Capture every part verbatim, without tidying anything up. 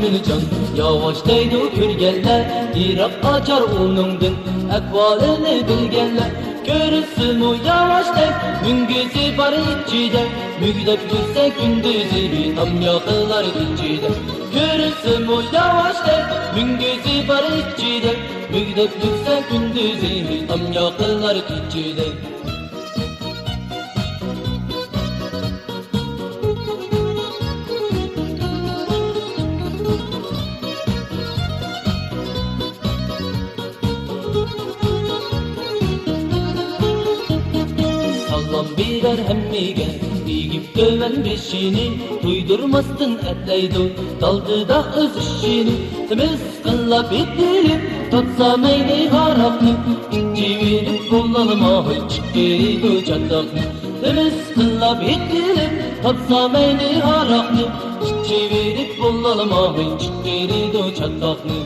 جان ياۋاش دەيدۇ كۆرگەنلەر، يىراق قاچار ئۇنىڭدىن ئەھۋالىنى بىلگەنلەر. كۆرسىمۇ ياۋاش دەي، مۈڭگۈزى بار ئىچىدە، مۈگدەپ يۈرسە كۈندۈزى، تام ياقىلار كېچىدە. كۆرسىمۇ ياۋاش دەي، مۈڭگۈزى بار ئىچىدە، مۈگدەپ يۈرسە كۈندۈزى، تام ياقىلار كېچىدە. سالام بېرەر ھەممىگە، ئېگىپ تۆۋەن بېشىنى، تۇيدۇرماستىن ئەتلەيدۇ دالدىدا ئۆز ئىشىنى. تىمىس قىللاپ ئېتىلىپ، تارتسا مەينى ھاراقنى، ئىچىۋېرىپ بولالماي چىقىرىدۇ چاتاقنى. تىمىس قىللاپ ئېتىلىپ، تارتسا مەينى ھاراقنى، ئىچىۋېرىپ بولالماي چىقىرىدۇ چاتاقنى.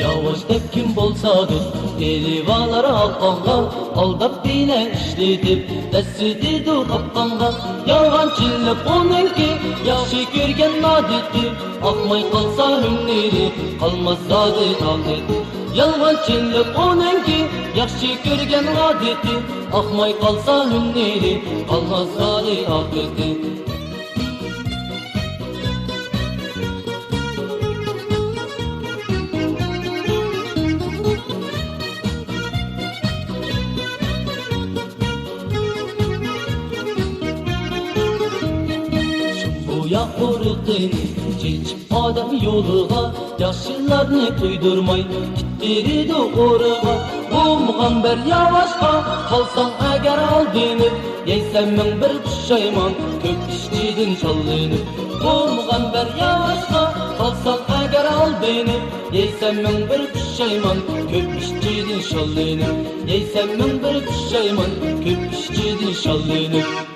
ياۋاش دەپ كىم بولسا دوست، ئېلىۋالار ئالقانغا، ئالداپ بىلە ئىشلىتىپ، دەسسىتىدۇ قاپقانغا. يالغانچىلىق ئۇنىڭكى ياخشى كۆرگەن ئادىتى، ئاقماي قالسا ھۈنىرى، قالماس زادى تاقىتى. يالغانچىلىق ئۇنىڭكى ياخشى كۆرگەن ئادىتى، ئاقماي قالسا ھۈنىرى، قالماس زادى تاقىتى. شۇڭغۇيا ئۇرۇقىنى چېچىپ ئادەم يولىغا، ياخشىلارنى تۇيدۇرماي كېتىۋېرىدۇ ئورىغا. بۇ مۇغەمبەر ياۋاشقا قالساڭ ئەگەر ئالدىنىپ، يەيسەن مىڭ بىر پۇشايمان، كۆپ ئىشچىدىن شاللىنىپ. بۇ مۇغەمبەر ياۋاشقا قالساڭ ئەگەر ئالدىنىپ، يەيسەن مىڭ بىر پۇشايمان، كۆپ ئىشچىدىن شاللىنىپ. يەيسەن مىڭ بىر پۇشايمان، كۆپ ئىشچىدىن شاللىنىپ.